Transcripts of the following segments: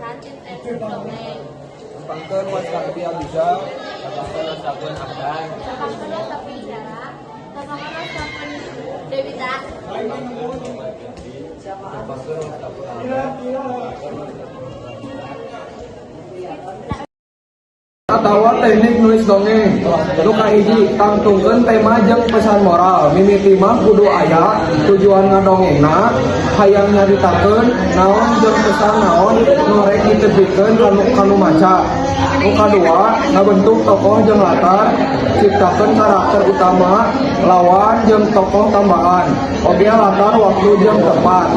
pesan inten dongeng. Tepangkeun wasta Abi Abizar. Tepangkeun wasta pun Ahdan. Tepangkeun wasta pun Isyara. Tepangkeun wasta pun Dewita. Tepangkeun wasta pun Ahdan. Tepangkeun wasta pun Ramda. Atawa teknik nulis dongeng. Nu kahiji, tangtungkeun tema jeung pesan moral. Mimiti mah kudu aya tujuan ngadongengna, hayang nyaritakeun naon jeung pesan naon nu rek ditepikeun kanu maca. Nu kadua, ngabentuk tokoh jeung latar, ciptakeun karakter utama, lawan jeung tokoh tambahan, oge latar waktu jeung tempat.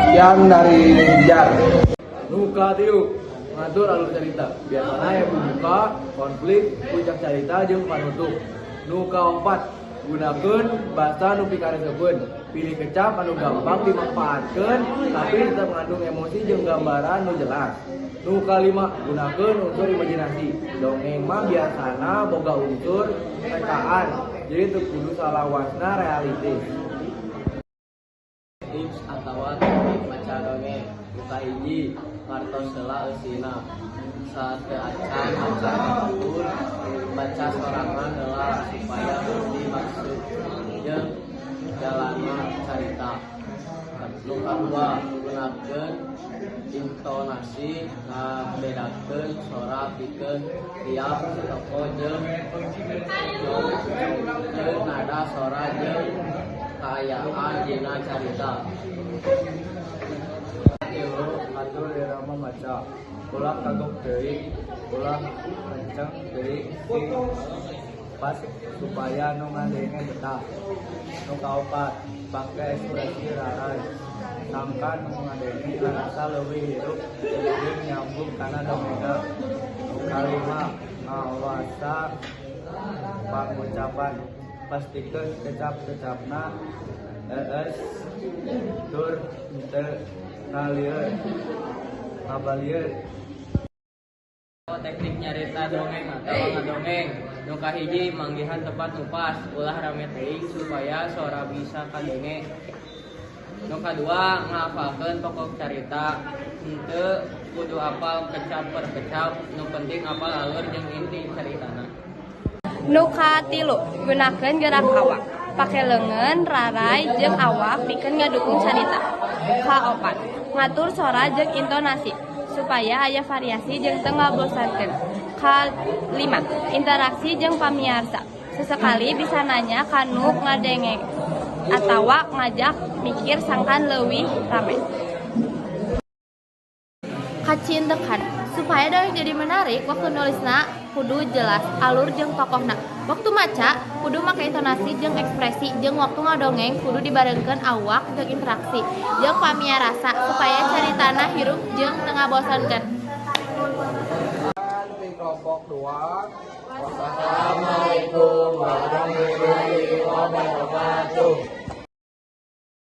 Sekian dari Jar. Nu katilu, ngatur alur cerita. Biasana aya pembuka, konflik, puncak carita jeung panutup. Nu kaopat, gunakeun basa nu pikaresepeun. Pilih kecap anu gampang dimanfaatkeun tapi tetap mengandung emosi jeung gambaran nu jelas. Nu kalima, gunakeun unsur imajinasi. Dongeng mah biasana boga unsur rekaan, jadi teu kudu salawasna realistis. Tips atawa teknik maca dongeng. Nu kahiji, ngartos heula eusina. Sateuacan maca batur, baca sorangan heula supaya ngerti maksud jeung jalanna carita. Nu kadua, gunakeun intonasi, ngabedakeun sora pikeun tiap tokoh jeung nyocokkeun nada sora jeung kaayaan dina carita. Tilu, atur irama maca. Ulah kagok teuing, ulah kenceng teuing, sing pas supaya nu ngadenge betah. Nu kaopat, pake ekspresi raray sangkan nu ngadenge ngarasa leuwih hirup jeung nyambung kana dongengna. Nu kalima, ngawasa pangucapan, pastikeun kecap-kecapna eueus tur henteu ngalieur ngabalieur. Teknik nyarita dongeng atau ngadongeng. Nu kahiji, manggihan tempat nu pas, ulah rame teuing supaya sora bisa kadenge. Nu kadua, ngahafalkeun pokok carita, henteu kudu apal kecap per kecap, nu penting apal alur jeung inti caritana. Nu katilu, gunakeun gerak awak. Pake leungeun, raray, jeung awak pikeun ngadukung carita. Kaopat, ngatur sora jeung intonasi supaya aya variasi jeung teu ngabosankeun. Kalima, interaksi jeung pamiarsa. Sesekali bisa nanya ka nu ngadenge atawa ngajak mikir sangkan leuwih rame. Kacindekan, supaya dongeng jadi menarik, waktu nulisna kudu jelas alur jeung tokohna, waktu maca kudu make intonasi jeung ekspresi, jeung waktu ngadongeng kudu dibarengkeun awak jeung interaksi jeung pamiarsa supaya caritana hirup jeung teu ngabosankeun. Di kelompok 2. Wassalamualaikum warahmatullahi wabarakatuh.